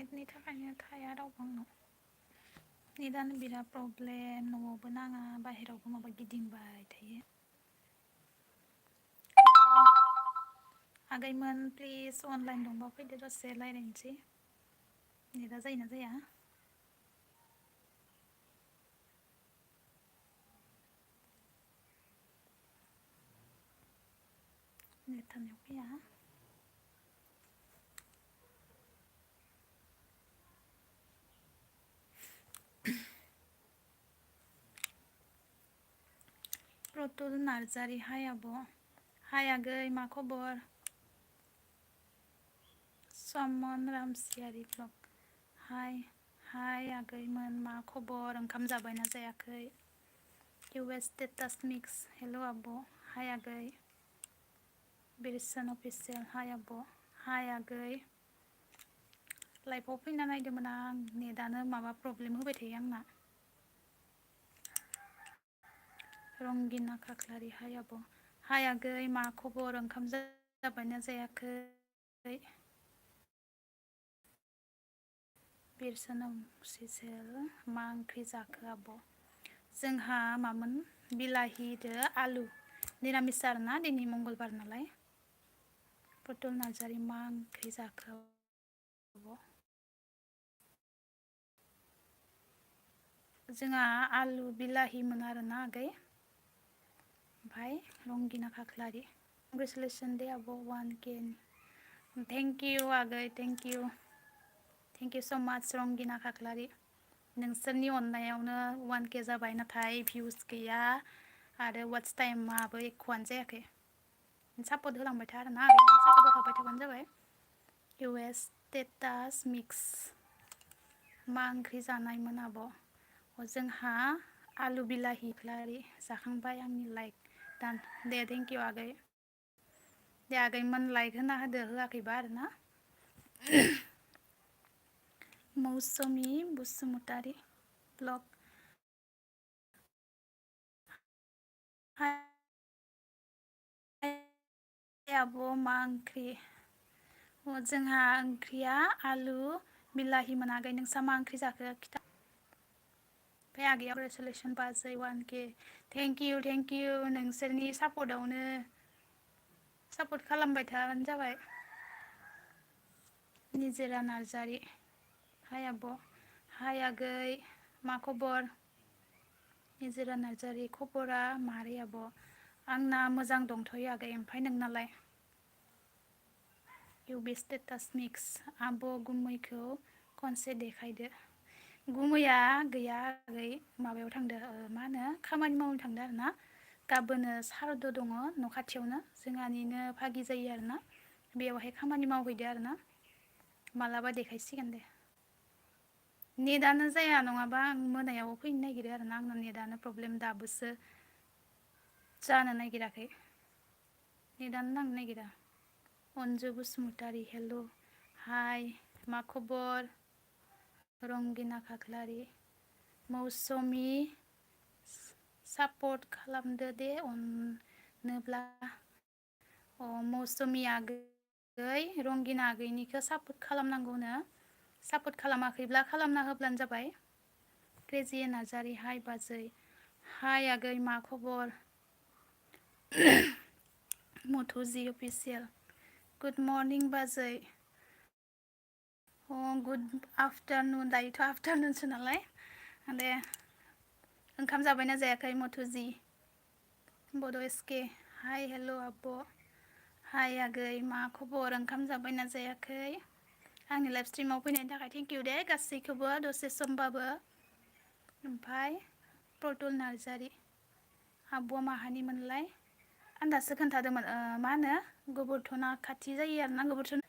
नेटनि थाखायनो थाया रावबो आंनाव नेटानो बिराद प्रब्लेम न'आवबो नाङा बाहेरावबो माबा गिदिंबाय थायो आगैमोन प्लिज अनलाइन दंबा फैदो दसे रायलायनोसै नेटा जायोना जाया नेट थानायाव फैया प्रतुल नार्जारि हाय आब' हाय आगै मा खबर समन रामसियारि ब्लग हाय हाय आगैमोन मा खबर ओंखाम जाबायना जायाखै इउएस स्टेटास मिक्स हेल' आब' हाय आगै बिरसन अफिसियेल हाय आब' हाय आगै लाइफआव फैना नायदोंमोन आं नेटानो माबा प्रब्लेम होबाय थायो आंना रंगिना खाख्लारि हाय आब' हाय आगै मा खबर ओंखाम जाबायना जायाखै बिरसन अफिसियेल मा ओंख्रि जाखो आब' जोंहा मामोन बिलाहिदो आलु निरामिस आरोना दिनै मंगलबार नालाय पटल नार्जारि मा ओंख्रि जाखो आब' जोंहा आलु बिलाहिमोन आरोना आगै ओमफ्राय रंगिना खाख्लारि कंग्रेसुलेसन दे आब' 1K थेंक इउ आगै थेंक इउ स' माच रंगिना खाख्लारि नोंसोरनि अननायावनो 1K जाबाय नाथाय भिउस गैया आरो वाट्च टाइमाबो एख'आनो जायाखै सापर्ट होलांबाय था आरोना सापर्ट होखाबाय थाबानो जाबाय इउएस स्टेटास मिक्स मा ओंख्रि जानायमोन आब' जोंहा आलु बिलाहि खाख्लारि जाखांबाय आंनि लाइक दान दे थेंक इउ आगै दे आगैमोन लाइक होना होदो होआखैबा आरोना मौसुमि बसुमतारि ब्लग हाय आब' मा ओंख्रि जोंहा ओंख्रिया आलु बिलाहिमोन आगै नोंसा मा ओंख्रि जाखो खिथा ओमफ्राय आगैया कंग्रेसुलेसन बाजै 1K थेंक इउ नोंसोरनि सापर्टआवनो सापर्ट खालामबाय थाबानो जाबाय निजोरा नार्जारि हाय आब' हाय आगै मा खबर निजोरा नार्जारि खबरा मारै आब' आंना मोजां दंथ'यो आगै ओमफ्राय नोंनालाय इउबि स्टेटास मिक्स आब' गुमैखौ खनसे देखायदो गुमैया गैया आगै माबायाव थांदो मा होनो खामानि मावनो थांदो आरोना गाबोनो सारद' दङ न' खाथियावनो जोंहानिनो भागि जायो आरोना बेयावहाय खामानि मावहैदो आरोना मालाबा देखायसिगोन दे नेटानो जाया नङाबा आं मोनायाव फैनो नागिरो आरोना आंना नेटानो प्रब्लेम दाबोसो जानो नागिराखै नेटानो नांनो नागिरा अनजु बसुमतारि हेल' हाय मा खबर रंगिना खाख्लारि मौसुमि सापर्ट खालामदो दे अनोब्ला मौसुमि आगै रंगिना आगैनिखौ सापर्ट खालामनांगौनो सापर्ट खालामाखैब्ला खालामना होब्लानो जाबाय क्रेजि नार्जारि हाय बाजै हाय आगै मा खबर मधुजि अफिसियेल गुड मर्निं बाजै गुड आफ्टारनुन दायोथ' आफ्टारनुनसो नालाय दे ओंखाम जाबायना जायाखै मधुजि बड' एसके हाय हेल' आब' हाय आगै मा खबर ओंखाम जाबायना जायाखै आंनि लाइफ स्ट्रिमाव फैनायनि थाखाय थेंक इउ दे गासैखौबो दसे समबाबो ओमफ्राय प्रतुल नार्जारि आब'आ माहानिमोनलाय आं दासो खोन्थादोंमोन मा होनो गोबोरथना खाथि जायो आरोना गोबोरथना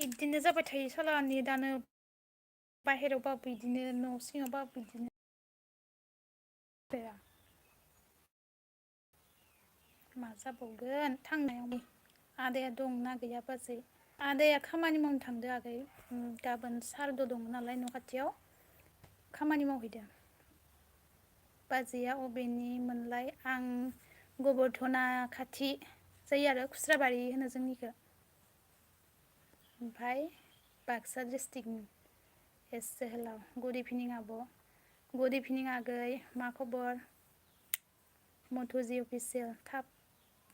बिदिनो जाबाय थायो साला नेटानो बाहेरावबाबो बिदिनो न' सिङावबाबो बिदिनो जाया मा जाबावगोन थांनायाव आदाया दंना गैया बाजै आदाया खामानि मावनो थांदो आगै गाबोन सारद' दङ नालाय न' खाथियाव खामानि मावहैदों। बाजैया अबेनि मोनलाय आं गोबोरधना खाथि जायो आरो खुस्राबारि होनो जोंनिखौ। ओमफ्राय बाक्सा डिस्ट्रिक्टनि एस जोहोलाव। गुड इभिनिं आब'। गुड इभिनिं आगै मा खबर? मधुजि अफिसियेल थाब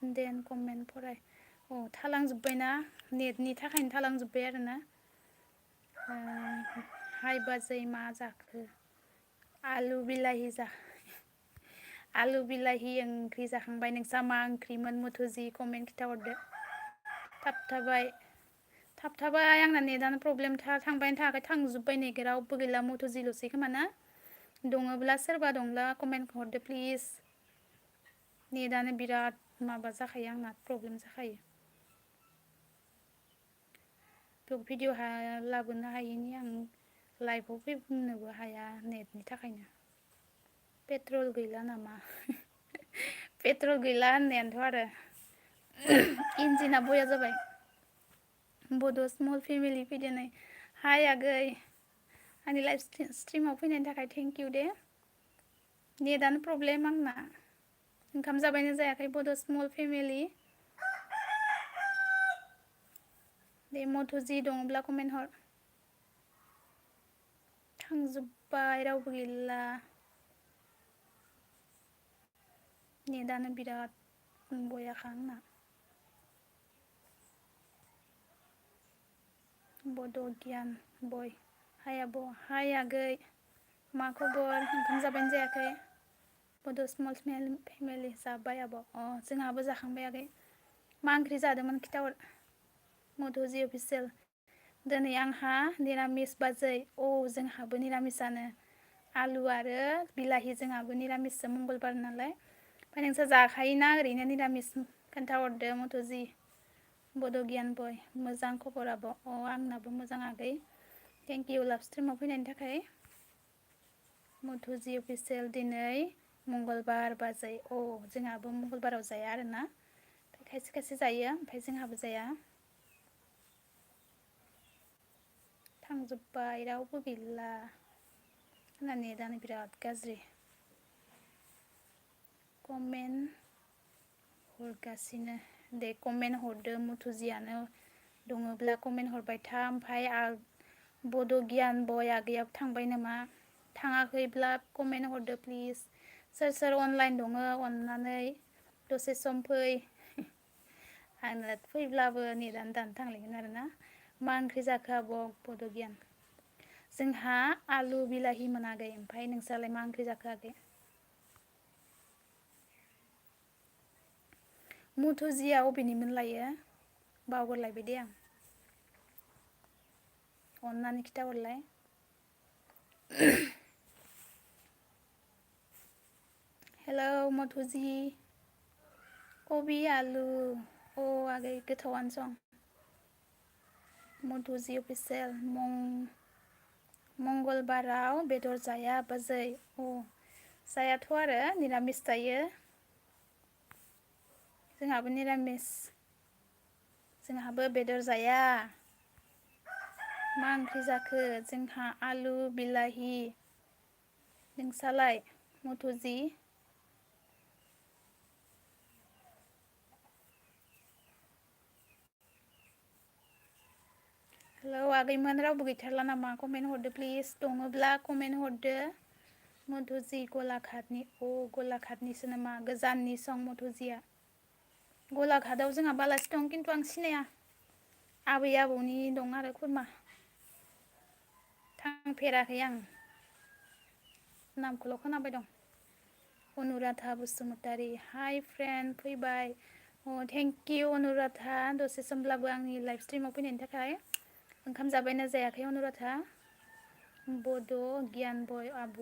देन कमेन्ट फराय। अ थालांजोब्बायना नेटनि थाखायनो थालांजोब्बाय आरोना। हाय बाजै मा जाखो? आलु बिलाहि आलु बिलाहि ओंख्रि जाखांबाय। नोंस्रा मा ओंख्रिमोन मधुजि कमेन्ट खिन्थाहरदो। थाबथाबाय आंना नेटानो प्रब्लेमथार थांबायानो थायाखै थांजोब्बाय नेट रावबो गैला मधुजिल'सै खोमा ना? दङब्ला सोरबा दंब्ला कमेन्ट हरदो प्लिज। नेटानो बिराद माबा जाखायो आंना प्रब्लेम जाखायो। ब्लग भिडिअ लाबोनो हायिनि आं लाइभआव फैनोबो हाया नेटनि थाखायनो। पेट्रल गैला नामा? पेट्रल गैला होननायानोथ' आरो इन्जिना बया जाबाय। बड' स्मल फेमिलि फैदो नै। हाय आगै आंनि लाइभ स्ट्रिमाव फैनायनि थाखाय थेंक इउ दे। नेटानो प्रब्लेम आंना। ओंखाम जाबायना जायाखै बड' स्मल फेमिलि? दे मधुजि दङब्ला कमेन्ट हर। थांजोब्बाय रावबो गैला। नेटानो बिराद बयाखा आंना। बड' गियान बय। हाय आब'। हाय आगै मा खबर? ओंखाम जाबायना जायाखै? बड' स्मल फेमिलि जाबाय आब'। जोंहाबो जाखांबाय आगै। मा ओंख्रि जादोंमोन खिथाहर। मधुजि अफिसियेल दिनै आंहा निरामिस बाजै। जोंहाबो निरामिसानो। आलु आरो बिलाहि जोंहाबो निरामिससो मंगलबार नालाय। ओमफ्राय नोंस्रा जाखायोना ओरैनो निरामिस खोन्थाहरदो मधुजि। बड' गियान बय मोजां खबर आब'। आंनाबो मोजां आगै। थेंक इउ लाभ स्ट्रिमाव फैनायनि थाखाय। मधुजि अफिसियेल दिनै मंगलबार बाजै। जोंहाबो मंगलबाराव जाया आरोना। खायसे खायसे जायो ओमफ्राय जोंहाबो जाया। थांजोब्बाय रावबो गैला। आंना नेटानो बिराद गाज्रि। कमेन्ट हरगासिनो दे कमेन्ट हरदो मधुजियानो दङब्ला कमेन्ट हरबाय था। ओमफ्राय बड' गियान बय आगैयाबो थांबाय नामा? थाङाखैब्ला कमेन्ट हरदो प्लिज। सोर सोर अनलाइन दङ अननानै दसे सम फै। आंना फैब्लाबो नेटानो दानो थांलायगोन आरोना। मा ओंख्रि जाखो आब' बड' गियान? जोंहा आलु बिलाहिमोन आगै। ओमफ्राय नोंस्रालाय मा ओंख्रि जाखो आगै? मधुजिया अबेनिमोन लायो बावगारलायबाय दे आं। अननानै खिथाहरलाय। हेलौ मधुजि। कबि आलु आगै गोथावआनो सं। मधुजि अफिसियेल मंगलबाराव बेदर जाया बाजै। जायाथ' आरो निरामिस जायो। जोंहाबो निरामिस। जोंहाबो बेदर जाया। मा ओंख्रि जाखो? जोंहा आलु बिलाहि। नोंसालाय मधुजि? हेलौ आगैमोन रावबो गैथारला नामा? कमेन्ट हरदो प्लिज। दङब्ला कमेन्ट हरदो। मधुजि गलाघाटनि गलाघाटनिसो नामा? गोजाननि सं मधुजिया। गलाघाटआव जोंहाबो आलासि दं खिन्थु आं सिनाया। आबै आबौनि दं आरो खुरमा। थांफेराखै आं। नामखौल' खोनाबाय दं। अनुराधा बसुमतारी हाय फ्रेन्ड फैबाय। थेंक इउ अनुराधा दसे समब्लाबो आंनि लाइभ स्ट्रिमाव फैनायनि थाखाय। ओंखाम जाबायना जायाखै अनुराधा? बड' गियान बय आब'